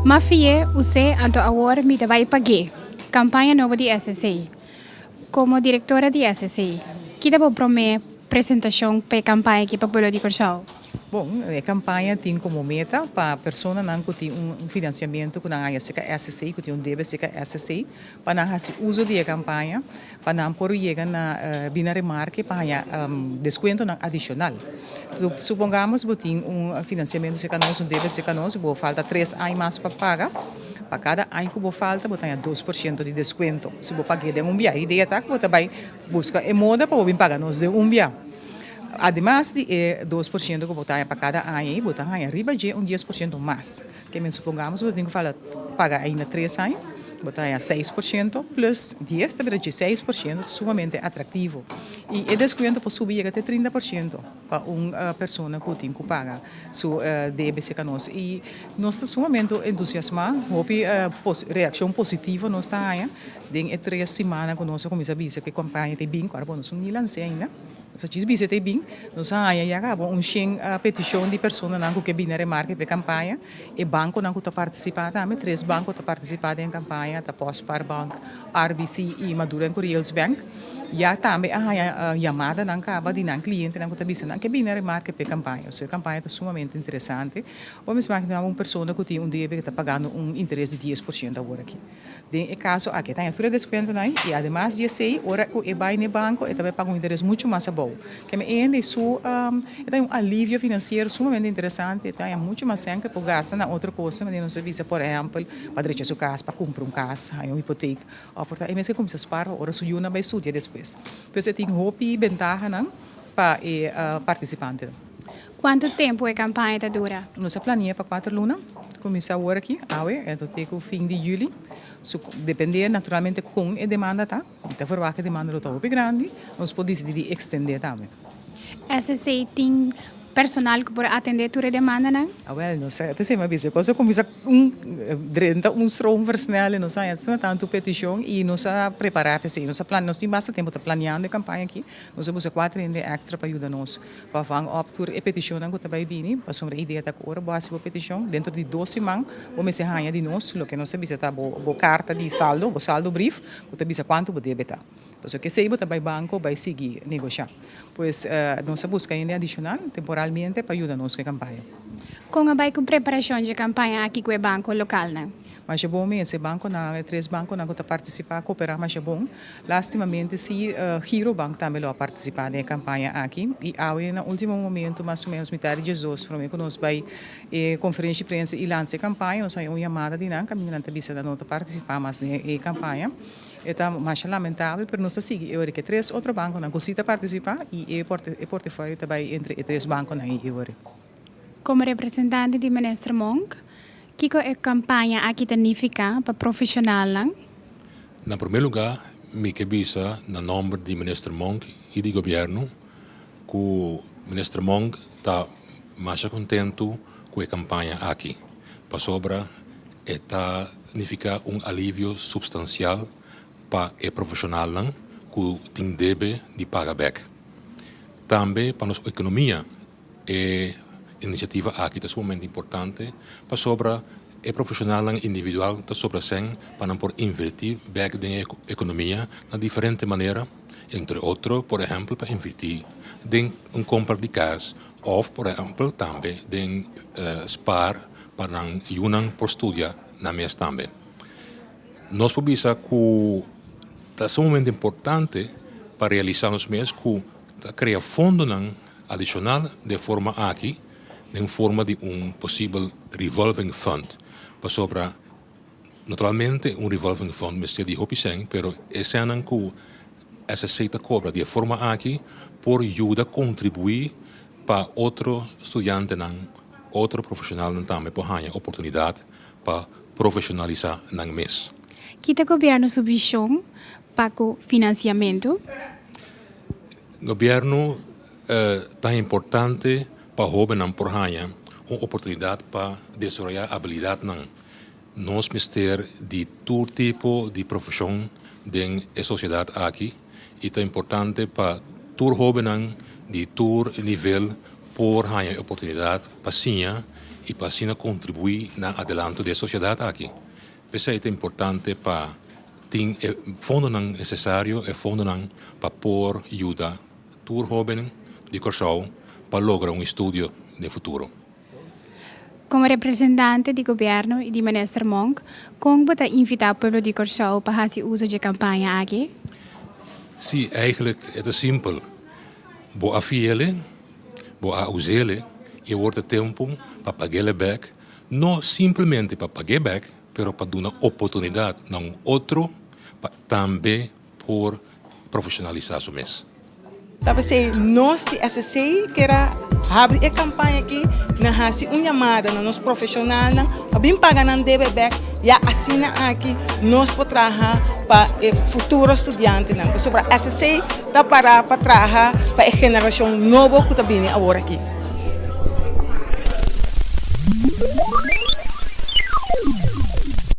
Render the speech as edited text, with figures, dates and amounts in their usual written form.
M'a fi'é us'é anto awor mi ta bai pag'é. Kampaña nobo di SSC. Komo direktora di SSC, ki ta bo promé presentashon pa e kampaña aki pa pueblo di Kòrsou? Bon, e kampaña tin komo meta pa personanan ku tin un finansiamentu ku nan haña serka SSC, ku tin un debe serka SSC, pa nan hasi uso di e kampaña pa nan por yega na bini na remarke pa haña deskuentonan adishonal. Supongamos bo tin un finansiamentu serka nos, un debe serka nos, bo falta tres aña mas pa paga. Pa kada aña ku bo falta bo ta haña 2% di deskuento si bo pag'é den un bia. Idea ta ku bo ta bai buska e moda pa bo bin paga nos den un bia. Ademas di e 2% ku bo ta haña pa kada aña ei, bo ta haña riba dje un 10% mas. Ke men supongamos bo tin ku falta paga ainda tres aña, bo ta haña 6% plus 10 ta bira 16%, sumamente atraktivo. I e deskuento por subi yega te 30%. Pa un persona ku tin ku paga su debe serka nos. I nos ta sumamente entusiasmá, hopi reakshon positivo nos ta haña den e tres simannan ku nos a kuminsá bisa ku e kampaña ta bin, ku ora bo nos no ni lans'é ainda, nos a djis bisa ta bin, nos a haña ya kaba un shen petishon di personanan ku ke bini a remarke pa e kampaña. E bankonan ku ta partisipá tambe, tres banko ta partisipá den e kampaña, ta Postspaarbank, RBC i Maduro en Curiels Bank. Ya tambe a haña yamadanan kaba di nan klientenan ku ta bisa nan ke bini a remarke p'e kampaña. So e kampaña ta sumamente interesante. Bo mes imaginá un persona ku tin un debe ku ta pagando un interes di 10% awor aki. Den e kaso aki e ta haña tur e deskuentonan ei i ademas di esei ora ku e bai n'e banko e ta bai paga un interes muchu mas abou. Keme e hende su e ta haña un alivio finansiero sumamente interesante, e ta haña muchu mas sèn ku e por gasta na otro kosnan manera nos a bisa por ehèmpel pa drecha su kas, pa kumpra un kas, haña un hipotek òf por ta e mes ke kuminsá spar pa ora su yunan bai studia despues. Pues e tin hopi bentahanan pa e partisipantenan. Kuantu tempu e kampaña ta dura? Nos a plania pa kuater luna, kuminsá awor aki, awe, enton te ku fin di yüli. Su dependé naturalmente kon e demanda ta. Mi ta verwagt ku e demanda lo ta hopi grandi, nos por disidí di ekstendé tambe. SSC tin personal ku por atendé tur e demandanan? Awel, nos a ta sema bisa kos a kuminsá un drenta un stroomversnelling, nos a haña asina tantu petishon i nos a prepará p'esei. Nos a plania, nos tin basta tempu ta planiando e kampaña aki. Nos a buska kuater hende èkstra pa yuda nos pa vang òp tur e petishonnan ku ta bai bini, pasobra e idea ta ku ora bo hasi bo petishon, dentro di dos siman bo mester haña di nos loke nos ta bisa ta bo karta di saldo, bo saldobrief, ku ta bisa kuantu bo debe ta. Pasobra kesei bo ta bai banko bai sigui negoshá. Pues nos a buska hende adishonal temporalmente pa yuda nos ku e kampaña. Kon a bai ku preparashon dje kampaña aki ku e banko lokalnan? Masha bon mes, e bankonan, e tres bankonan ku ta partisipá a koperá masha bon. Lastimamente si Girobank tambe lo a partisipá den e kampaña aki i awe na último momento mas o ménos mitad di diesdos promé ku nos bai e konferensha di prensa i lansa e kampaña nos haña un yamada di nan kaminda nan ta bisa nan no ta partisipá mas den e kampaña. E ta masha lamentabel pero nos ta sigui e ora ku e tres otro bankonan ku si ta partisipá i e portefoyo ta bai entre e tres bankonan ei e ora. Komo representante di Minister Monk, kiko e kampaña aki ta nifiká pa profeshonalnan? Na promé lugá mi ke bisa na nòmber di Minister Monk i di gobièrnu ku Minister Monk ta masha kontentu ku e kampaña aki pasobra e ta nifiká un alivio supstansial pa e profeshonalnan ku tin debe di paga bèk. Tambe pa nos ekonomia E inisiativa aki ta sumamente importante pasobra e profesionalnan individual ta sobra sèn pa nan por invertí bèk den e ekonomia na diferente manera, entre otro por ehèmpel pa invertí den un kompra di kas òf por ehèmpel tambe den spar pa nan yunan por studia nan mes tambe. Nos por bisa ku ta sumamente importante pa realisá nos mes ku ta krea fondonan Adicional den forma aki den forma di un posibel revolving fund, pasobra naturalmente un revolving fund mester di hopi sèn, pero e sènnan ku SSC ta kobra di e forma aki por yuda kontribuí pa otro studiantenan, otro profeshonalnan tambe por haña oportunidat pa profeshonalisá nan mes. Ki ta gobièrnu su vishon pa ku finansiamentu? Gobierno ta importante pa hobennan por haña un oportunidad pa desaroya abilidadnan. Nos mester di tur tipo di profesion den e sociedad aki. i ta importante pa tur hóbennan di tur nivel por haña e oportunidat pa siña i pa asina kontribuí na adelanto di e sosiedat aki. P'esei ta importante pa tin e fondonan nesesario, e fondonan pa por yuda tur hóben di Kòrsou pa logra un estudio den futuro. Komo representante di gobièrnu i di Minister Monk, kon bo ta invitá pueblo di Kòrsou pa hasi uso dje kampaña aki? Sí, eigenlijk e ta simpel. Bo a fi'ele, bo a us'ele i awor ta tempu pa pag'ele bèk, no simplemente pa pag'é bèk, pero pa duna oportunidat na un otro pa tambe por profesionalisá su mes. Ta p'esei nos di SSC kier a habri e kampaña aki na hasi un yamada na nos profeshonalnan pa bin paga nan debe bèk ya asina aki nos por traha pa e futuro studiantenan pasobra SSC ta pará pa traha pa e generashon nobo ku ta bini awor aki.